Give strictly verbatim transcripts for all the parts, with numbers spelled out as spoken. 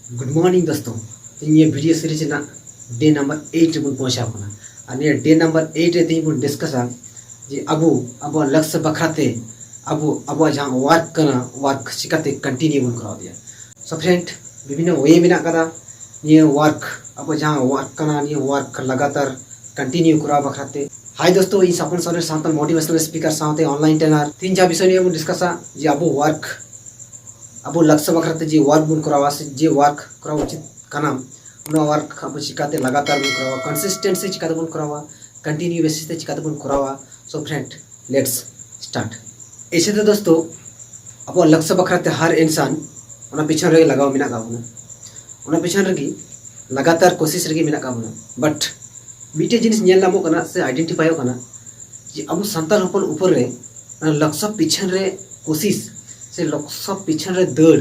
Good morning ᱫᱳᱥᱛᱳ, ᱛᱮᱦᱮᱧ ᱱᱤᱭᱟᱹ video series ᱨᱮᱱᱟᱜ day number eight ᱨᱮᱵᱚᱱ ᱯᱳᱸᱪᱷᱟᱣ ᱠᱟᱱᱟ᱾ ᱟᱨ ᱱᱤᱭᱟᱹ day number eight ᱨᱮ ᱛᱮᱦᱮᱧ ᱵᱚᱱ discussᱟ ᱡᱮ ᱟᱵᱚ ᱟᱵᱚᱣᱟᱜ ᱞᱚᱠᱥᱚ ᱵᱟᱠᱷᱨᱟᱛᱮ ᱟᱵᱚ ᱟᱵᱚᱣᱟᱜ ᱡᱟᱦᱟᱸ work ᱠᱟᱱᱟ, work ᱪᱤᱠᱟᱛᱮ continue ᱵᱚᱱ ᱠᱚᱨᱟᱣ ᱤᱫᱤᱭᱟ᱾ So friend, ᱵᱤᱵᱷᱤᱱᱱᱚ way ᱢᱮᱱᱟᱜ ᱠᱟᱫᱟ ᱱᱤᱭᱟᱹ work, ᱟᱵᱚ ᱡᱟᱦᱟᱸ work ᱠᱟᱱᱟ ᱱᱤᱭᱟᱹ work ᱞᱟᱜᱟᱛᱟᱨ continue ᱠᱚᱨᱟᱣ ᱵᱟᱠᱷᱨᱟᱛᱮ᱾ Hi ᱫᱳᱥᱛᱳ, ᱤᱧ ᱥᱟᱯᱚᱱ ᱥᱚᱨᱮᱱ, ᱥᱟᱱᱛᱟᱲ motivational speaker ᱥᱟᱶᱛᱮ online trainer᱾ ᱛᱮᱦᱮᱧ ᱡᱟᱦᱟᱸ ᱵᱤᱥᱚᱭ ᱱᱤᱭᱮ ᱵᱚᱱ discussᱟ ᱡᱮ ᱟᱵᱚ work, ᱟᱵᱚ ᱞᱚᱠᱥᱚ ᱵᱟᱠᱷᱨᱟᱛᱮ ᱡᱮ work ᱵᱚᱱ ᱠᱚᱨᱟᱣᱟ ᱥᱮ ᱡᱮ work ᱠᱚᱨᱟᱣ ᱩᱪᱤᱛ ᱠᱟᱱᱟ, ᱚᱱᱟ work ᱟᱵᱚ ᱪᱤᱠᱟᱛᱮ ᱞᱟᱜᱟᱛᱟᱨ ᱵᱚᱱ ᱠᱚᱨᱟᱣᱟ, consistency ᱪᱤᱠᱟᱛᱮ ᱵᱚᱱ ᱠᱚᱨᱟᱣᱟ, continue basis ᱛᱮ ᱪᱤᱠᱟᱛᱮ ᱵᱚᱱ ᱠᱚᱨᱟᱣᱟ᱾ So friend, let's start. ᱮᱭᱥᱮ ᱛᱮ ᱫᱳᱥᱛᱳ, ᱟᱵᱚᱣᱟᱜ ᱞᱚᱠᱥᱚ ᱵᱟᱠᱷᱨᱟᱛᱮ ᱦᱟᱨ ᱤᱱᱥᱟᱱ ᱚᱱᱟ ᱯᱤᱪᱷᱚᱱ ᱨᱮᱜᱮ ᱞᱟᱜᱟᱣ ᱢᱮᱱᱟᱜ ᱟᱠᱟᱫ ᱵᱚᱱᱟ, ᱚᱱᱟ ᱯᱤᱪᱷᱚᱱ ᱨᱮᱜᱮ ᱞᱟᱜᱟᱛᱟᱨ ᱠᱳᱥᱤᱥ ᱨᱮᱜᱮ ᱢᱮᱱᱟᱜ ᱟᱠᱟᱫ ᱵᱚᱱᱟ᱾ But ᱢᱤᱫᱴᱮᱡ ᱡᱤᱱᱤᱥ ᱧᱮᱞ ᱧᱟᱢᱚᱜ ᱠᱟᱱᱟ ᱥᱮ identifyᱚᱜ ᱠᱟᱱᱟ ᱡᱮ ᱟᱵᱚ ᱥᱟᱱᱛᱟᱲ ᱦᱚᱯᱚᱱ ᱩᱯᱚᱨ ᱨᱮ ᱚᱱᱟ ᱞᱚᱠᱥᱚ ᱯᱤᱪᱷᱚᱱ ᱨᱮ ᱠᱳᱥᱤᱥ ᱥᱮ ᱞᱚᱠᱥᱚ ᱯᱤᱪᱷᱚᱱ ᱨᱮ ᱫᱟᱹᱲ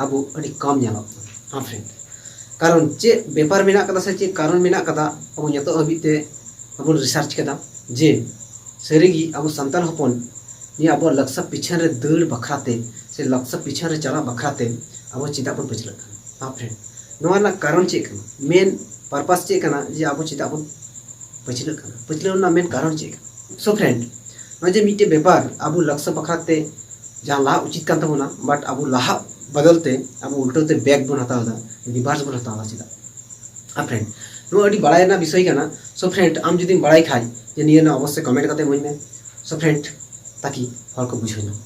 ᱟᱵᱚ ᱟᱹᱰᱤ ᱠᱚᱢ ᱧᱮᱞᱚᱜ ᱠᱟᱱᱟ᱾ ᱦᱮᱸ friend, ᱠᱟᱨᱚᱱ ᱪᱮᱫ ᱵᱮᱯᱟᱨ ᱢᱮᱱᱟᱜ ᱠᱟᱫᱟ ᱥᱮ ᱪᱮᱫ ᱠᱟᱨᱚᱱ ᱢᱮᱱᱟᱜ ᱠᱟᱫᱟ, ᱟᱵᱚ ᱱᱤᱛᱚᱜ ᱦᱟᱹᱵᱤᱡ ᱛᱮ ᱵᱟᱵᱚᱱ research ᱠᱟᱫᱟ ᱡᱮ ᱥᱟᱹᱨᱤᱜᱮ ᱟᱵᱚ ᱥᱟᱱᱛᱟᱲ ᱦᱚᱯᱚᱱ ᱱᱤᱭᱟᱹ ᱟᱵᱚᱣᱟᱜ ᱞᱚᱠᱥᱚ ᱯᱤᱪᱷᱚᱱ ᱨᱮ ᱫᱟᱹᱲ ᱵᱟᱠᱷᱨᱟᱛᱮ ᱥᱮ ᱞᱚᱠᱥᱚ ᱯᱤᱪᱷᱚᱱ ᱨᱮ ᱪᱟᱞᱟᱜ ᱵᱟᱠᱷᱨᱟᱛᱮ ᱟᱵᱚ ᱪᱮᱫᱟᱜ ᱵᱚᱱ ᱯᱟᱹᱪᱷᱞᱟᱹᱜ ᱠᱟᱱᱟ? ᱦᱮᱸ friend, ᱱᱚᱣᱟ ᱨᱮᱱᱟᱜ ᱠᱟᱨᱚᱱ ᱪᱮᱫ ᱠᱟᱱᱟ? Main purpose ᱪᱮᱫ ᱠᱟᱱᱟ ᱡᱮ ᱟᱵᱚ ᱪᱮᱫᱟᱜ ᱵᱚᱱ ᱯᱟᱹᱪᱷᱞᱟᱹᱜ ᱠᱟᱱᱟ? ᱯᱟᱹᱪᱷᱞᱟᱹᱣ ᱨᱮᱱᱟᱜ main ᱠᱟᱨᱚᱱ ᱪᱮᱫ ᱠᱟᱱᱟ? So friend, ᱱᱚᱜᱼᱚᱭ ᱡᱮ ᱢᱤᱫᱴᱮᱡ ᱵᱮᱯᱟᱨ ᱟᱵᱚ ᱞᱚᱠᱥᱚ ᱵᱟᱠᱷᱨᱟᱛᱮ ᱡᱟᱦᱟᱸ ᱞᱟᱦᱟ ᱩᱪᱤᱛ ᱠᱟᱱ ᱛᱟᱵᱚᱱᱟ, but ᱟᱵᱚ ᱞᱟᱦᱟ ᱵᱚᱫᱚᱞ ᱛᱮ ᱟᱵᱚ ᱩᱞᱴᱟᱹ ᱛᱮ back ᱵᱚᱱ ᱦᱟᱛᱟᱣ ᱮᱫᱟ, reverse ᱵᱚᱱ ᱦᱟᱛᱟᱣ ᱮᱫᱟ᱾ ᱪᱮᱫᱟᱜ? ᱦᱮᱸ friend, ᱱᱚᱣᱟ ᱟᱹᱰᱤ ᱵᱟᱲᱟᱭ ᱨᱮᱱᱟᱜ ᱵᱤᱥᱚᱭ ᱠᱟᱱᱟ᱾ So friend, ᱟᱢ ᱡᱩᱫᱤᱢ ᱵᱟᱲᱟᱭ ᱠᱷᱟᱡ ᱡᱮ ᱱᱤᱭᱟᱹ ᱨᱮᱱᱟᱜ, ᱚᱵᱚᱥᱥᱳᱭ comment ᱠᱟᱛᱮ ᱤᱢᱟᱹᱧ ᱢᱮ᱾ So friend, ᱛᱟᱠᱤ ᱦᱚᱲ ᱠᱚ ᱵᱩᱡᱷᱟᱹᱣ ᱧᱟᱢᱟ᱾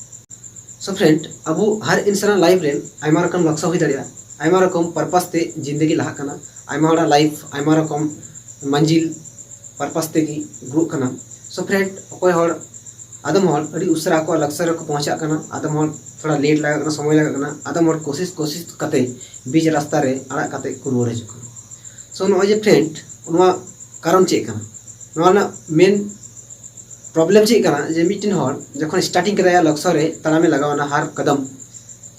So friend, ᱟᱵᱚ ᱦᱟᱨ ᱤᱱᱥᱟᱱᱟᱜ life ᱨᱮ ᱟᱭᱢᱟ ᱨᱚᱠᱚᱢ ᱞᱚᱠᱥᱚ ᱦᱩᱭ ᱫᱟᱲᱮᱭᱟᱜᱼᱟ, ᱟᱭᱢᱟ ᱨᱚᱠᱚᱢ purpose ᱛᱮ ᱡᱤᱱᱫᱮᱜᱤ ᱞᱟᱦᱟᱜ ᱠᱟᱱᱟ, ᱟᱭᱢᱟ ᱦᱚᱲᱟᱜ life ᱟᱭᱢᱟ ᱨᱚᱠᱚᱢ ᱢᱟᱹᱱᱡᱤᱞ purpose ᱛᱮᱜᱮ ᱜᱨᱳᱜ ᱠᱟᱱᱟ᱾ So friend, ᱚᱠᱚᱭ ᱦᱚᱲ, ᱟᱫᱚᱢ ᱦᱚᱲ ᱟᱹᱰᱤ ᱩᱥᱟᱹᱨᱟ ᱟᱠᱚᱣᱟᱜ ᱞᱚᱠᱥᱚ ᱨᱮᱠᱚ ᱯᱚᱸᱦᱚᱪᱟᱜ ᱠᱟᱱᱟ, ᱟᱫᱚᱢ ᱦᱚᱲ ᱛᱷᱚᱲᱟ late ᱞᱟᱜᱟᱜ ᱠᱟᱱᱟ, ᱥᱚᱢᱚᱭ ᱞᱟᱜᱟᱜ ᱠᱟᱱᱟ, ᱟᱫᱚᱢ ᱦᱚᱲ ᱠᱳᱥᱤᱥ ᱠᱳᱥᱤᱥ ᱠᱟᱛᱮ ᱵᱤᱪ ᱨᱟᱥᱛᱟ ᱨᱮ ᱟᱲᱟᱜ ᱠᱟᱛᱮ ᱠᱚ ᱨᱩᱣᱟᱹᱲ ᱦᱤᱡᱩᱜ ᱠᱟᱱᱟ᱾ So ᱱᱚᱜᱼᱚᱭ ᱡᱮ friend, ᱱᱚᱣᱟ ᱠᱟᱨᱚᱱ ᱪᱮᱫ ᱠᱟᱱᱟ? ᱱᱚᱣᱟ ᱨᱮᱱᱟᱜ main problem ᱪᱮᱫ ᱠᱟᱱᱟ ᱡᱮ ᱢᱤᱫᱴᱮᱱ ᱦᱚᱲ ᱡᱚᱠᱷᱚᱱ starting ᱠᱮᱫᱟᱭ ᱞᱚᱠᱥᱚ ᱨᱮ ᱛᱟᱲᱟᱢᱮ ᱞᱟᱜᱟᱣ ᱮᱱᱟ, ᱦᱟᱨ ᱠᱟᱫᱟᱢ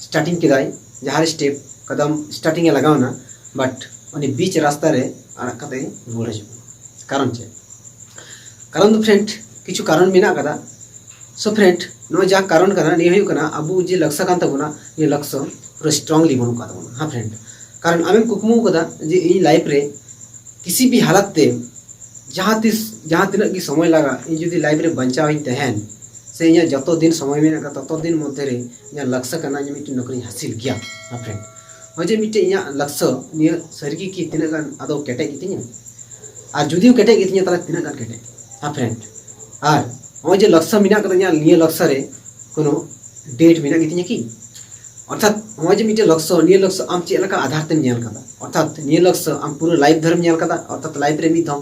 starting ᱠᱮᱫᱟᱭ, ᱡᱟᱦᱟᱸ ᱨᱮ step ᱠᱟᱫᱟᱢ starting ᱮ ᱞᱟᱜᱟᱣ ᱮᱱᱟ, but ᱩᱱᱤ ᱵᱤᱪ ᱨᱟᱥᱛᱟ ᱨᱮ ᱟᱲᱟᱜ ᱠᱟᱛᱮ ᱨᱩᱣᱟᱹᱲ ᱦᱤᱡᱩᱜ ᱠᱟᱱᱟ᱾ ᱠᱟᱨᱚᱱ ᱪᱮᱫ? ᱠᱟᱨᱚᱱ ᱫᱚ friend, ᱠᱤᱪᱷᱩ ᱠᱟᱨᱚᱱ ᱢᱮᱱᱟᱜ ᱟᱠᱟᱫᱟ᱾ So friend, ᱱᱚᱣᱟ ᱡᱟ ᱠᱟᱨᱚᱱ ᱠᱟᱱᱟ, ᱱᱤᱭᱟᱹ ᱦᱩᱭᱩᱜ ᱠᱟᱱᱟ ᱟᱵᱚ ᱡᱮ ᱞᱚᱠᱥᱚ ᱠᱟᱱ ᱛᱟᱵᱚᱱᱟ, ᱱᱤᱭᱟᱹ ᱞᱚᱠᱥᱚ ᱯᱩᱨᱟᱹ strongly ᱵᱟᱹᱱᱩᱜ ᱟᱠᱟᱫ ᱛᱟᱵᱚᱱᱟ᱾ ᱦᱮᱸ friend, ᱠᱟᱨᱚᱱ ᱟᱢᱮᱢ ᱠᱩᱠᱢᱩ ᱠᱟᱫᱟ ᱡᱮ ᱤᱧ ᱞᱟᱭᱤᱯᱷ ᱨᱮ ᱠᱤᱥᱤ ᱵᱷᱤ ᱦᱟᱞᱟᱛ ᱛᱮ ᱡᱟᱦᱟᱸ ᱛᱤᱥ ᱡᱟᱦᱟᱸ ᱛᱤᱱᱟᱹᱜ ᱜᱮ ᱥᱚᱢᱚᱭ ᱞᱟᱜᱟᱜ, ᱤᱧ ᱡᱩᱫᱤ ᱞᱟᱭᱤᱯᱷ ᱨᱮ ᱵᱟᱧᱪᱟᱣ ᱤᱧ ᱛᱟᱦᱮᱱ, ᱥᱮ ᱤᱧᱟᱹᱜ ᱡᱚᱛᱚ ᱫᱤᱱ ᱥᱚᱢᱚᱭ ᱢᱮᱱᱟᱜ ᱟᱠᱟᱫ, ᱛᱚᱛᱚ ᱫᱤᱱ ᱢᱚᱫᱽᱫᱷᱮ ᱨᱮ ᱤᱧᱟᱹᱜ ᱞᱟᱠᱥᱚ ᱠᱟᱱᱟ, ᱤᱧᱟᱹᱜ ᱢᱤᱫᱴᱮᱱ ᱱᱚᱠᱨᱤᱧ ᱦᱟᱹᱥᱤᱞ ᱜᱮᱭᱟ᱾ ᱦᱮᱸ ᱯᱷᱨᱮᱱᱰ, ᱱᱚᱜᱼᱚᱭ ᱡᱮ ᱢᱤᱫᱴᱮᱱ ᱤᱧᱟᱹᱜ ᱞᱟᱠᱥᱚ, ᱱᱤᱭᱟᱹ ᱥᱟᱹᱨᱤ ᱜᱮ ᱠᱤ ᱛᱤᱱᱟᱹᱜ ᱜᱟᱱ ᱟᱫᱚ ᱠᱮᱴᱮᱡ ᱜᱮᱛᱤᱧᱟ? ᱟᱨ ᱡᱩᱫᱤ ᱠᱮᱴᱮᱡ ᱜᱮᱛᱤᱧᱟ, ᱛᱟᱦᱚᱞᱮ ᱛᱤᱱᱟᱹᱜ ᱜᱟᱱ ᱠᱮᱴᱮᱡ? ᱦᱮᱸ ᱯᱷᱨᱮᱱᱰ, ᱟᱨ ᱱᱚᱜᱼᱚᱭ ᱡᱮ ᱞᱟᱠᱥᱚ ᱢᱮᱱᱟᱜ ᱟᱠᱟᱫᱟ ᱤᱧᱟᱹᱜ, ᱱᱤᱭᱟᱹ ᱞᱟᱠᱥᱚ ᱨᱮ ᱠᱳᱱᱳ ᱰᱮᱴ ᱢᱮᱱᱟᱜ ᱜᱮᱛᱤᱧᱟ ᱠᱤ? ᱚᱨᱛᱷᱟᱛ ᱱᱚᱜᱼᱚᱭ ᱡᱮ ᱢᱤᱫᱴᱮᱱ ᱞᱟᱠᱥᱚ, ᱱᱤᱭᱟᱹ ᱞᱟᱠᱥᱚ ᱟᱢ ᱪᱮᱫ ᱞᱮᱠᱟ ᱟᱫᱷᱟᱨ ᱛᱮᱢ ᱧᱮᱞ ᱠᱟᱫᱟ? ᱚᱨᱛᱷᱟᱛ ᱱᱤᱭᱟᱹ ᱞᱟᱠᱥᱚ ᱟᱢ ᱯᱩᱨᱟᱹ ᱞᱟᱭᱤᱯᱷ ᱫᱷᱚᱨᱮᱢ ᱧᱮᱞ ᱠᱟᱫᱟ? ᱚᱨᱛᱷᱟᱛ ᱞᱟᱭᱤᱯᱷ ᱨᱮ ᱢᱤᱫ ᱫᱷᱟᱣ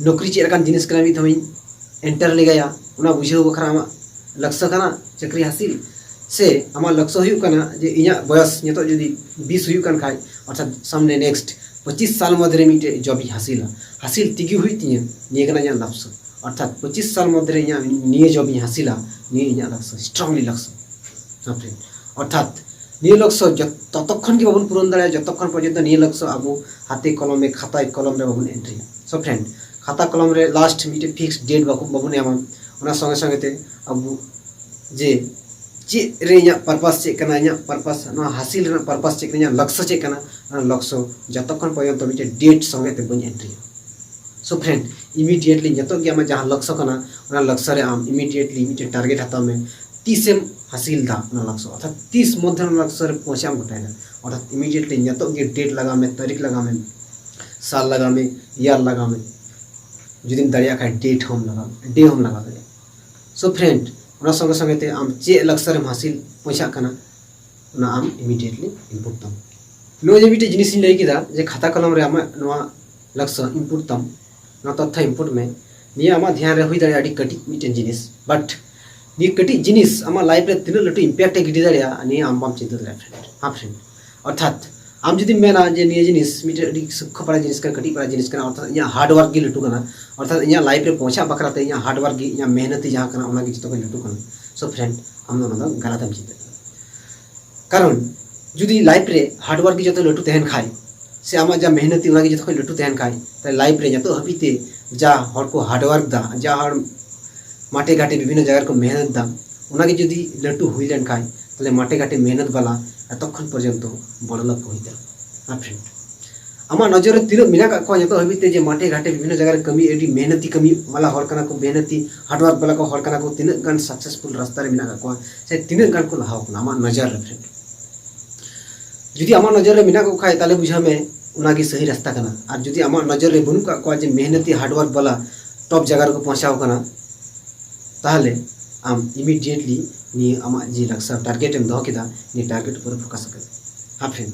ᱱᱚᱠᱨᱤ ᱪᱮᱫ ᱞᱮᱠᱟᱱ ᱡᱤᱱᱤᱥ ᱠᱟᱱᱟ, ᱢᱤᱫ ᱫᱷᱟᱣ ᱤᱧ ᱮᱱᱴᱟᱨ ᱞᱮᱜᱟᱭᱟ, ᱚᱱᱟ ᱵᱩᱡᱷᱟᱹᱣ ᱵᱟᱠᱷᱨᱟ ᱟᱢᱟᱜ ᱞᱟᱠᱥᱚ ᱠᱟᱱᱟ ᱪᱟᱹᱠᱨᱤ ᱦᱟᱹᱥᱤᱞ? ᱥᱮ ᱟᱢᱟᱜ ᱞᱟᱠᱥᱚ ᱦᱩᱭᱩᱜ ᱠᱟᱱᱟ ᱡᱮ ᱤᱧᱟᱹᱜ ᱵᱚᱭᱚᱥ ᱱᱤᱛᱚᱜ ᱡᱩᱫᱤ ᱵᱤᱥ ᱦᱩᱭᱩᱜ ᱠᱟᱱ ᱠᱷᱟᱡ, ᱚᱨᱛᱷᱟᱛ ᱥᱟᱢᱱᱮ ᱱᱮᱠᱥᱴ ᱯᱚᱸᱪᱤᱥ ᱥᱟᱞ ᱢᱚᱫᱽᱫᱷᱮ ᱨᱮ ᱢᱤᱫᱴᱮᱡ ᱡᱚᱵ ᱤᱧ ᱦᱟᱹᱥᱤᱞᱟ, ᱦᱟᱹᱥᱤᱞ ᱛᱮᱜᱮ ᱦᱩᱭᱩᱜ ᱛᱤᱧᱟᱹ, ᱱᱤᱭᱟᱹ ᱠᱟᱱᱟ ᱤᱧᱟᱹᱜ ᱞᱟᱠᱥᱚ᱾ ᱚᱨᱛᱷᱟᱛ ᱯᱚᱸᱪᱤᱥ ᱥᱟᱞ ᱢᱚᱫᱽᱫᱷᱮ ᱨᱮ ᱤᱧᱟᱹᱜ ᱱᱤᱭᱟᱹ ᱡᱚᱵ ᱤᱧ ᱦᱟᱹᱥᱤᱞᱟ, ᱱᱤᱭᱟᱹ ᱤᱧᱟᱹᱜ ᱞᱟᱠᱥᱚ, ᱥᱴᱨᱚᱝᱞᱤ ᱞᱟᱠᱥᱚ᱾ ᱦᱮᱸ ᱯᱷᱨᱮᱱᱰ, ᱚᱨᱛᱷᱟᱛ ᱱᱤᱭᱟᱹ ᱞᱟᱠᱥᱚ ᱡᱚᱛ-, ᱛᱚᱛᱚᱠᱷᱚᱱ ᱜᱮ ᱵᱟᱵᱚᱱ ᱯᱩᱨᱚᱱ ᱫᱟᱲᱮᱭᱟᱜᱼᱟ, ᱡᱚᱛᱚᱠᱷᱚᱱ ᱯᱚᱨᱡᱚᱱᱛᱚ ᱱᱤᱭᱟᱹ ᱞᱟᱠᱥᱚ ᱟᱵᱚ ᱦᱟᱛᱮ ᱠᱚᱞᱚᱢ ᱨᱮ, ᱠᱷᱟᱛᱟᱭ ᱠᱚᱞᱚᱢ ᱨᱮ ᱵᱟᱵᱚᱱ ᱮᱱᱴᱨᱤᱭᱟ᱾ ᱥᱳ ᱯᱷᱨᱮᱱᱰ, ᱠᱷᱟᱛᱟ ᱠᱚᱞᱚᱢ ᱨᱮ ᱞᱟᱥᱴ ᱢᱤᱫᱴᱮᱡ ᱯᱷᱤᱠᱥᱰ ᱰᱮᱴ ᱵᱟᱵᱚᱱ ᱮᱢᱟ, ᱚᱱᱟ ᱥᱚᱸᱜᱮ ᱥᱚᱸᱜᱮ ᱛᱮ ᱟᱵᱚ ᱡᱮ ᱪᱮᱫ ᱨᱮ ᱤᱧᱟᱹᱜ ᱯᱟᱨᱯᱟᱥ ᱪᱮᱫ ᱠᱟᱱᱟ, ᱤᱧᱟᱹᱜ ᱯᱟᱨᱯᱟᱥ, ᱱᱚᱣᱟ ᱦᱟᱹᱥᱤᱞ ᱨᱮᱱᱟᱜ ᱯᱟᱨᱯᱟᱥ ᱪᱮᱫ ᱠᱟᱱᱟ, ᱤᱧᱟᱹᱜ ᱞᱚᱠᱥᱚ ᱪᱮᱫ ᱠᱟᱱᱟ, ᱚᱱᱟ ᱞᱚᱠᱥᱚ ᱡᱚᱛᱚᱠᱷᱚᱱ ᱯᱚᱨᱡᱚᱱᱛᱚ ᱢᱤᱫᱴᱮᱡ ᱰᱮᱴ ᱥᱚᱸᱜᱮ ᱛᱮ ᱵᱟᱹᱧ ᱮᱱᱴᱨᱤᱭᱟ᱾ ᱥᱳ ᱯᱷᱨᱮᱱᱰ, ᱤᱢᱤᱰᱤᱭᱮᱴᱞᱤ ᱱᱤᱛᱚᱜ ᱜᱮ ᱟᱢᱟᱜ ᱡᱟᱦᱟᱸ ᱞᱚᱠᱥᱚ ᱠᱟᱱᱟ, ᱚᱱᱟ ᱞᱚᱠᱥᱚ ᱨᱮ ᱟᱢ ᱤᱢᱤᱰᱤᱭᱮᱴᱞᱤ ᱢᱤᱫᱴᱮᱱ ᱴᱟᱨᱜᱮᱴ ᱦᱟᱛᱟᱣ ᱢᱮ, ᱛᱤᱥᱮᱢ ᱦᱟᱹᱥᱤᱞ ᱫᱟ ᱚᱱᱟ ᱞᱚᱠᱥᱚ, ᱚᱨᱛᱷᱟᱛ ᱛᱤᱥ ᱢᱚᱫᱽᱫᱷᱮ ᱚᱱᱟ ᱞᱚᱠᱥᱚ ᱨᱮ ᱯᱳᱣᱪᱷᱟᱜ ᱮᱢ ᱜᱚᱴᱟᱭᱮᱫᱟ᱾ ᱚᱨᱛᱷᱟᱛ ᱤᱢᱤᱰᱤᱭᱮᱴᱞᱤ ᱱᱤᱛᱚᱜ ᱜᱮ ᱰᱮᱴ ᱞᱟᱜᱟᱣ ᱢᱮ, ᱛᱟᱹᱨᱤᱠᱷ ᱞᱟᱜᱟᱣ ᱢᱮ, ᱥᱟᱞ ᱞᱟᱜᱟᱣ ᱢᱮ, ᱤᱭᱟᱨ ᱞᱟᱜᱟᱣ ᱢᱮ, ᱡᱩᱫᱤᱢ ᱫᱟᱲᱮᱭᱟᱜ ᱠᱷᱟᱱ ᱰᱮᱴ ᱦᱚᱸᱢ ᱞᱟᱜᱟᱣ, ᱰᱮ ᱦᱚᱸᱢ ᱞᱟᱜᱟᱣ ᱫᱟᱲᱮᱭᱟᱜᱼᱟ᱾ ᱥᱳ ᱯᱷᱨᱮᱱᱰ, ᱚᱱᱟ ᱥᱚᱸᱜᱮ ᱥᱚᱸᱜᱮ ᱛᱮ ᱟᱢ ᱪᱮᱫ ᱞᱚᱠᱥᱚ ᱨᱮᱢ ᱦᱟᱹᱥᱤᱞ ᱯᱳᱣᱪᱷᱟᱜ ᱠᱟᱱᱟ, ᱚᱱᱟ ᱟᱢ ᱤᱢᱤᱰᱤᱭᱮᱴᱞᱤ ᱤᱱᱯᱩᱴ ᱛᱟᱢ᱾ ᱱᱚᱜᱼᱚᱭ ᱡᱮ ᱢᱤᱫᱴᱮᱡ ᱡᱤᱱᱤᱥ ᱤᱧ ᱞᱟᱹᱭ ᱠᱮᱫᱟ ᱡᱮ ᱠᱷᱟᱛᱟ ᱠᱚᱞᱚᱢ ᱨᱮ ᱟᱢᱟᱜ ᱱᱚᱣᱟ ᱞᱚᱠᱥᱚ ᱤᱱᱯᱩᱴ ᱛᱟᱢ, ᱱᱚᱣᱟ ᱛᱚᱛᱛᱷᱚ ᱤᱱᱯᱩᱴ ᱢᱮ, ᱱᱤᱭᱟᱹ ᱟᱢᱟᱜ ᱫᱷᱮᱭᱟᱱ ᱨᱮ ᱦᱩᱭ ᱫᱟᱲᱮᱭᱟᱜᱼᱟ ᱟᱹᱰᱤ ᱠᱟᱹᱴᱤᱡ ᱢᱤᱫᱴᱮᱱ ᱡᱤᱱᱤᱥ, ᱵᱟᱴ ᱱᱤᱭᱟᱹ ᱠᱟᱹᱴᱤᱡ ᱡᱤᱱᱤᱥ ᱟᱢᱟᱜ ᱞᱟᱭᱤᱯᱷ ᱨᱮ ᱛᱤᱱᱟᱹᱜ ᱞᱟᱹᱴᱩ ᱤᱢᱯᱮᱠᱴ ᱮ ᱜᱤᱰᱤ ᱫᱟᱲᱮᱭᱟᱜᱼᱟ, ᱱᱤᱭᱟᱹ ᱟᱢ ᱵᱟᱢ ᱪᱤᱱᱛᱟᱹ ᱫᱟᱲᱮᱭᱟᱜᱼᱟ ᱯᱷᱨᱮᱱᱰ᱾ ᱦᱮᱸ ᱯᱷᱨᱮᱱᱰ, ᱚᱨᱛᱷᱟᱛ ᱟᱢ ᱡᱩᱫᱤᱢ ᱢᱮᱱᱟ ᱡᱮ ᱱᱤᱭᱟᱹ ᱡᱤᱱᱤᱥ ᱢᱤᱫᱴᱮᱱ ᱟᱹᱰᱤ ᱥᱩᱠᱠᱷᱚ ᱯᱟᱨᱟ ᱡᱤᱱᱤᱥ ᱠᱟᱱᱟ, ᱠᱟᱹᱴᱤᱡ ᱯᱟᱨᱟ ᱡᱤᱱᱤᱥ ᱠᱟᱱᱟ, ᱚᱨᱛᱷᱟᱛ ᱤᱧᱟᱹᱜ ᱦᱟᱨᱰ ᱣᱟᱨᱠ ᱜᱮ ᱞᱟᱹᱴᱩ ᱠᱟᱱᱟ, ᱚᱨᱛᱷᱟᱛ ᱤᱧᱟᱹᱜ ᱞᱟᱭᱤᱯᱷ ᱨᱮ ᱯᱳᱣᱪᱷᱟᱜ ᱵᱟᱠᱷᱨᱟ ᱛᱮ ᱤᱧᱟᱹᱜ ᱦᱟᱨᱰ ᱣᱟᱨᱠ ᱜᱮ, ᱤᱧᱟᱹᱜ ᱢᱮᱦᱱᱚᱛ ᱜᱮ ᱡᱟᱦᱟᱸ ᱠᱟᱱᱟ, ᱚᱱᱟ ᱜᱮ ᱡᱚᱛᱚ ᱠᱷᱚᱱ ᱞᱟᱹᱴᱩ ᱠᱟᱱᱟ᱾ ᱥᱳ ᱯᱷᱨᱮᱱᱰ, ᱟᱢ ᱫᱚ ᱚᱱᱟ ᱫᱚ ᱜᱟᱞᱟᱛ ᱮᱢ ᱪᱤᱱᱛᱟᱹ ᱠᱟᱱᱟ᱾ ᱠᱟᱨᱚᱱ ᱡᱩᱫᱤ ᱞᱟᱭᱤᱯᱷ ᱨᱮ ᱦᱟᱨᱰ ᱣᱟᱨᱠ ᱜᱮ ᱡᱚᱛᱚ ᱞᱟᱹᱴᱩ ᱛᱟᱦᱮᱱ ᱠᱷᱟᱡ, ᱥᱮ ᱟᱢᱟᱜ ᱡᱟ ᱢᱮᱦᱱᱚᱛᱤ ᱚᱱᱟ ᱜᱮ ᱡᱚᱛᱚ ᱠᱷᱚᱱ ᱞᱟᱹᱴᱩ ᱛᱟᱦᱮᱱ ᱠᱷᱟᱡ, ᱛᱟᱦᱞᱮ ᱞᱟᱭᱤᱯᱷ ᱨᱮ ᱱᱤᱛᱚᱜ ᱦᱟᱹᱵᱤᱡ ᱛᱮ ᱡᱟ ᱦᱚᱲ ᱠᱚ ᱦᱟᱨᱰ ᱣᱟᱨᱠ ᱫᱟ, ᱡᱟ ᱦᱚᱲ ᱢᱟᱴᱷᱮ ᱜᱷᱟᱴᱮ ᱵᱤᱵᱷᱤᱱᱱᱚ ᱡᱟᱭᱜᱟ ᱨᱮᱠᱚ ᱢᱮᱦᱱᱚᱛ ᱫᱟ, ᱚᱱᱟ ᱜᱮ ᱡᱩᱫᱤ ᱞᱟᱹᱴᱩ ᱦᱩᱭ ᱞᱮᱱ ᱠᱷᱟᱡ, ᱛᱟᱦᱞᱮ ᱢᱟᱴᱷᱮ ᱜᱷᱟᱴᱮ ᱢᱮᱦᱱᱚᱛ ᱵᱟᱞᱟ ᱮᱛᱚᱠᱷᱚᱱ ᱯᱚᱨᱡᱚᱱᱛᱚ ᱵᱚᱲᱚ ᱞᱳᱠ ᱠᱚ ᱦᱩᱭ ᱫᱟᱲᱮᱭᱟᱜᱼᱟ᱾ ᱦᱮᱸ friend, ᱟᱢᱟᱜ ᱱᱚᱡᱚᱨ ᱨᱮ ᱛᱤᱱᱟᱹᱜ ᱢᱮᱱᱟᱜ ᱠᱟᱜ ᱠᱚᱣᱟ ᱱᱤᱛᱚᱜ ᱦᱟᱹᱵᱤᱡ ᱛᱮ, ᱡᱮ ᱢᱟᱴᱷᱮ ᱜᱷᱟᱴᱮ ᱵᱤᱵᱷᱤᱱᱱᱚ ᱡᱟᱭᱜᱟ ᱨᱮ ᱠᱟᱹᱢᱤ, ᱟᱹᱰᱤ ᱢᱮᱦᱱᱚᱛᱤ ᱠᱟᱹᱢᱤ ᱵᱟᱞᱟ ᱦᱚᱲ ᱠᱟᱱᱟ ᱠᱚ, ᱢᱮᱦᱱᱚᱛᱤ hard work ᱵᱟᱞᱟ ᱠᱚ ᱦᱚᱲ ᱠᱟᱱᱟ ᱠᱚ, ᱛᱤᱱᱟᱹᱜ ᱜᱟᱱ successful ᱨᱟᱥᱛᱟ ᱨᱮ ᱢᱮᱱᱟᱜ ᱠᱟᱜ ᱠᱚᱣᱟ, ᱥᱮ ᱛᱤᱱᱟᱹᱜ ᱜᱟᱱ ᱠᱚ ᱞᱟᱦᱟᱣ ᱠᱟᱱᱟ ᱟᱢᱟᱜ ᱱᱚᱡᱚᱨ ᱨᱮ friend? ᱡᱩᱫᱤ ᱟᱢᱟᱜ ᱱᱚᱡᱚᱨ ᱨᱮ ᱢᱮᱱᱟᱜ ᱠᱚ ᱠᱷᱟᱡ, ᱛᱟᱦᱞᱮ ᱵᱩᱡᱷᱟᱹᱣ ᱢᱮ ᱚᱱᱟᱜᱮ ᱥᱟᱹᱦᱤ ᱨᱟᱥᱛᱟ ᱠᱟᱱᱟ᱾ ᱟᱨ ᱡᱩᱫᱤ ᱟᱢᱟᱜ ᱱᱚᱡᱚᱨ ᱨᱮ ᱵᱟᱹᱱᱩᱜ ᱠᱟᱜ ᱠᱚᱣᱟ ᱡᱮ ᱢᱮᱦᱱᱚᱛᱤ hard work ᱵᱟᱞᱟ top ᱡᱟᱭᱜᱟ ᱨᱮᱠᱚ ᱯᱳᱸᱪᱷᱟᱣ ᱠᱟᱱᱟ, ᱛᱟᱦᱞᱮ ᱟᱢ immediately ᱱᱤᱭᱟᱹ ᱟᱢᱟᱜ ᱡᱮ ᱞᱟᱠᱥᱟ target ᱮᱢ ᱫᱚᱦᱚ ᱠᱮᱫᱟ, ᱱᱤᱭᱟᱹ target ᱩᱯᱚᱨ focus ᱠᱟᱛᱮ, ᱦᱮᱸ friend᱾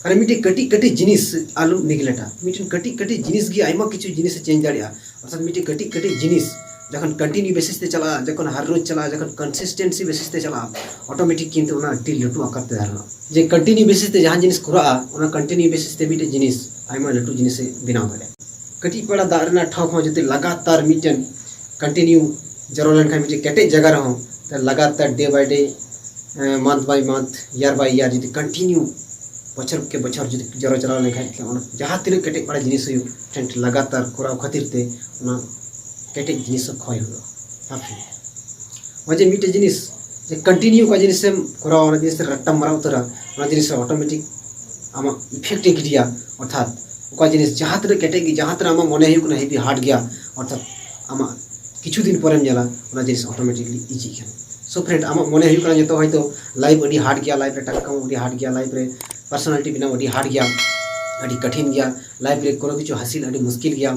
ᱟᱨ ᱢᱤᱫᱴᱤᱡ ᱠᱟᱹᱴᱤᱡ ᱠᱟᱹᱴᱤᱡ ᱡᱤᱱᱤᱥ ᱟᱞᱚᱢ neglect ᱟ᱾ ᱢᱤᱫᱴᱮᱱ ᱠᱟᱹᱴᱤᱡ ᱠᱟᱹᱴᱤᱡ ᱡᱤᱱᱤᱥ ᱜᱮ ᱟᱭᱢᱟ ᱠᱤᱪᱷᱩ ᱡᱤᱱᱤᱥ ᱮ change ᱫᱟᱲᱮᱭᱟᱜᱼᱟ᱾ ᱚᱨᱛᱷᱟᱛ ᱢᱤᱫᱴᱤᱡ ᱠᱟᱹᱴᱤᱡ ᱠᱟᱹᱴᱤᱡ ᱡᱤᱱᱤᱥ ᱡᱚᱠᱷᱚᱱ continue basis ᱛᱮ ᱪᱟᱞᱟᱜᱼᱟ, ᱡᱚᱠᱷᱚᱱ ᱦᱟᱨ ᱨᱳᱡᱽ ᱪᱟᱞᱟᱜᱼᱟ, ᱡᱚᱠᱷᱚᱱ consistency basis ᱛᱮ ᱪᱟᱞᱟᱜᱼᱟ, automatic ᱠᱤᱱᱛᱩ ᱚᱱᱟ ᱟᱹᱰᱤ ᱞᱟᱹᱴᱩ ᱟᱠᱟᱨ ᱛᱮ ᱫᱷᱟᱨᱚᱱᱟ᱾ ᱡᱮ continue basis ᱛᱮ ᱡᱟᱦᱟᱸ ᱡᱤᱱᱤᱥ ᱠᱚᱨᱟᱜᱼᱟ, ᱚᱱᱟ continue basis ᱛᱮ ᱢᱤᱫᱴᱮᱡ ᱡᱤᱱᱤᱥ ᱟᱭᱢᱟ ᱞᱟᱹᱴᱩ ᱡᱤᱱᱤᱥ ᱮ ᱵᱮᱱᱟᱣ ᱫᱟᱲᱮᱭᱟᱜᱼᱟ᱾ ᱠᱟᱹᱴᱤᱡ ᱯᱟᱲᱟ ᱫᱟᱜ ᱨᱮᱱᱟᱜ ᱴᱷᱚᱠ ᱦᱚᱸ ᱡᱩᱫᱤ ᱞᱟᱜᱟᱛᱟᱨ ᱢᱤᱫᱴᱮᱱ continue ᱡᱚᱨᱚ ᱞᱮᱱᱠᱷᱟᱱ ᱢᱤᱫᱴᱮᱱ ᱠᱮᱴᱮᱡ ᱡᱟᱭᱜᱟ ᱨᱮᱦᱚᱸ, ᱛᱚ ᱞᱟᱜᱟᱛᱟᱨ day by day, month by month, year by year ᱡᱩᱫᱤ continue ᱵᱚᱪᱷᱚᱨ ᱠᱮ ᱵᱚᱪᱷᱚᱨ ᱡᱩᱫᱤ ᱡᱚᱨᱚ ᱪᱟᱞᱟᱣ ᱞᱮᱱᱠᱷᱟᱱ, ᱛᱚ ᱚᱱᱟ ᱡᱟᱦᱟᱸ ᱛᱤᱱᱟᱹᱜ ᱠᱮᱴᱮᱡ ᱯᱟᱲᱟ ᱡᱤᱱᱤᱥ ᱦᱩᱭᱩᱜ, friend, ᱞᱟᱜᱟᱛᱟᱨ ᱠᱚᱨᱟᱣ ᱠᱷᱟᱹᱛᱤᱨ ᱛᱮ ᱚᱱᱟ ᱠᱮᱴᱮᱡ ᱡᱤᱱᱤᱥ ᱦᱚᱸ ᱠᱷᱚᱭ ᱦᱩᱭᱩᱜᱼᱟ᱾ ᱦᱮᱸ friend, ᱱᱚᱜᱼᱚᱭ ᱡᱮ ᱢᱤᱫᱴᱮᱡ ᱡᱤᱱᱤᱥ ᱡᱮ continue ᱚᱠᱟ ᱡᱤᱱᱤᱥ ᱮᱢ ᱠᱚᱨᱟᱣᱟ, ᱚᱱᱟ ᱡᱤᱱᱤᱥ ᱨᱮ ᱨᱟᱴᱴᱟᱢ ᱢᱟᱨᱟᱣ ᱩᱛᱟᱹᱨᱟ, ᱚᱱᱟ ᱡᱤᱱᱤᱥ ᱨᱮ automatic ᱟᱢᱟᱜ effect ᱮ ᱜᱤᱰᱤᱭᱟ᱾ ᱚᱨᱛᱷᱟᱛ ᱚᱠᱟ ᱡᱤᱱᱤᱥ ᱡᱟᱦᱟᱸ ᱛᱤᱱᱟᱹᱜ ᱠᱮᱴᱮᱡ ᱜᱮ, ᱡᱟᱦᱟᱸ ᱛᱤᱱᱟᱹᱜ ᱟᱢᱟᱜ ᱢᱚᱱᱮ ᱦᱩᱭᱩᱜ ᱠᱟᱱᱟ heavy hard ᱜᱮᱭᱟ, ᱚᱨᱛᱷᱟᱛ ᱟᱢᱟᱜ ᱠᱤᱪᱷᱩ ᱫᱤᱱ ᱯᱚᱨᱮᱢ ᱧᱮᱞᱟ ᱚᱱᱟ ᱡᱤᱱᱤᱥ automatically easy ᱠᱟᱱᱟ᱾ So friend, ᱟᱢᱟᱜ ᱢᱚᱱᱮ ᱦᱩᱭᱩᱜ ᱠᱟᱱᱟ ᱡᱚᱛᱚ ᱦᱚᱭᱛᱳ life ᱟᱹᱰᱤ hard ᱜᱮᱭᱟ, life ᱨᱮ ᱴᱟᱠᱟ ᱠᱟᱢᱟᱣ ᱟᱹᱰᱤ hard ᱜᱮᱭᱟ, life ᱨᱮ personality ᱵᱮᱱᱟᱣ ᱟᱹᱰᱤ hard ᱜᱮᱭᱟ, ᱟᱹᱰᱤ ᱠᱚᱴᱷᱤᱱ ᱜᱮᱭᱟ, life ᱨᱮ ᱠᱳᱱᱳ ᱠᱤᱪᱷᱩ ᱦᱟᱥᱤᱞ ᱟᱹᱰᱤ ᱢᱩᱥᱠᱤᱞ ᱜᱮᱭᱟ,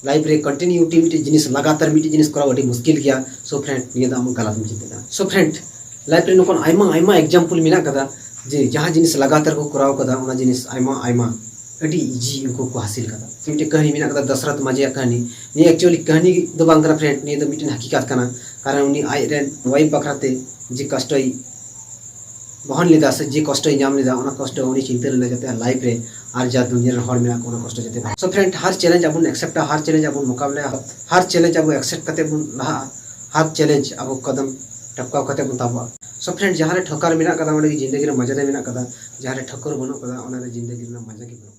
life ᱨᱮ continuity ᱢᱤᱫᱴᱮᱡ ᱡᱤᱱᱤᱥ ᱞᱟᱜᱟᱛᱟᱨ ᱢᱤᱫᱴᱮᱡ ᱡᱤᱱᱤᱥ ᱠᱚᱨᱟᱣ ᱟᱹᱰᱤ ᱢᱩᱥᱠᱤᱞ ᱜᱮᱭᱟ᱾ So friend, ᱱᱤᱭᱟᱹ ᱫᱚ ᱟᱢ ᱜᱟᱞᱟᱛ ᱮᱢ ᱪᱤᱱᱛᱟᱹ ᱠᱟᱱᱟ᱾ So friend, life ᱨᱮ ᱱᱚᱝᱠᱟᱱ ᱟᱭᱢᱟ ᱟᱭᱢᱟ example ᱢᱮᱱᱟᱜ ᱠᱟᱫᱟ ᱡᱮ ᱡᱟᱦᱟᱸ ᱡᱤᱱᱤᱥ ᱞᱟᱜᱟᱛᱟᱨ ᱠᱚ ᱠᱚᱨᱟᱣ ᱠᱟᱫᱟ, ᱚᱱᱟ ᱡᱤᱱᱤᱥ ᱟᱭᱢᱟ ᱟᱭᱢᱟ ᱟᱹᱰᱤ easy ᱩᱱᱠᱩ ᱠᱚ ᱦᱟᱥᱤᱞ ᱠᱟᱫᱟ᱾ ᱢᱤᱫᱴᱮᱡ ᱠᱟᱹᱦᱱᱤ ᱢᱮᱱᱟᱜ ᱠᱟᱫᱟ ᱫᱟᱥᱨᱟᱛ ᱢᱟᱹᱡᱷᱤᱭᱟᱜ ᱠᱟᱹᱦᱱᱤ᱾ ᱱᱤᱭᱟᱹ actually ᱠᱟᱹᱦᱱᱤ ᱫᱚ ᱵᱟᱝ ᱠᱟᱱᱟ friend, ᱱᱤᱭᱟᱹ ᱫᱚ ᱢᱤᱫᱴᱮᱱ ᱦᱟᱹᱠᱤᱠᱟᱛ ᱠᱟᱱᱟ᱾ ᱠᱟᱨᱚᱱ ᱩᱱᱤ ᱟᱡ ᱨᱮᱱ wife ᱵᱟᱠᱷᱨᱟ ᱛᱮ ᱡᱮ ᱠᱚᱥᱴᱚᱭ ᱵᱚᱦᱚᱱ ᱞᱮᱫᱟ ᱥᱮ ᱡᱮ ᱠᱚᱥᱴᱚᱭ ᱧᱟᱢ ᱞᱮᱫᱟ, ᱚᱱᱟ ᱠᱚᱥᱴᱚ ᱩᱱᱤ ᱪᱤᱱᱛᱟᱹ ᱞᱮᱱᱟ ᱡᱟᱛᱮ life ᱨᱮ ᱟᱨ ᱡᱟ ᱫᱩᱱᱤᱭᱟᱹ ᱨᱮᱱ ᱦᱚᱲ ᱢᱮᱱᱟᱜ ᱠᱚ, ᱚᱱᱟ ᱠᱚᱥᱴᱚ ᱡᱟᱛᱮ ᱵᱟᱝ᱾ So friend, ᱦᱟᱨ challenge ᱟᱵᱚᱱ accept ᱟ, ᱦᱟᱨ challenge ᱟᱵᱚᱱ ᱢᱚᱠᱟᱵᱞᱟᱭᱟ, ᱦᱟᱨ challenge ᱟᱵᱚ accept ᱠᱟᱛᱮ ᱵᱚᱱ ᱞᱟᱦᱟᱜᱼᱟ, ᱦᱟᱨ challenge ᱟᱵᱚ ᱠᱚᱫᱚᱢ ᱴᱟᱯᱠᱟᱣ ᱠᱟᱛᱮ ᱵᱚᱱ ᱛᱟᱵᱚᱜᱼᱟ᱾ So friend, ᱡᱟᱦᱟᱸ ᱨᱮ ᱴᱷᱚᱠᱟᱨ ᱢᱮᱱᱟᱜ ᱠᱟᱫᱟ, ᱚᱸᱰᱮ ᱜᱮ ᱡᱤᱱᱫᱮᱜᱤ ᱨᱮ ᱢᱚᱡᱟ ᱫᱚ ᱢᱮᱱᱟᱜ ᱠᱟᱫᱟ, ᱡᱟᱦᱟᱸ ᱨᱮ ᱴᱷᱚᱠᱚᱨ ᱵᱟᱹᱱᱩᱜ ᱠᱟᱫᱟ, ᱚᱱᱟ ᱨᱮ ᱡᱤᱱᱫᱮᱜᱤ ᱨᱮᱱᱟᱜ ᱢᱚᱡᱟ ᱜᱮ ᱵᱟᱹᱱᱩᱜ᱾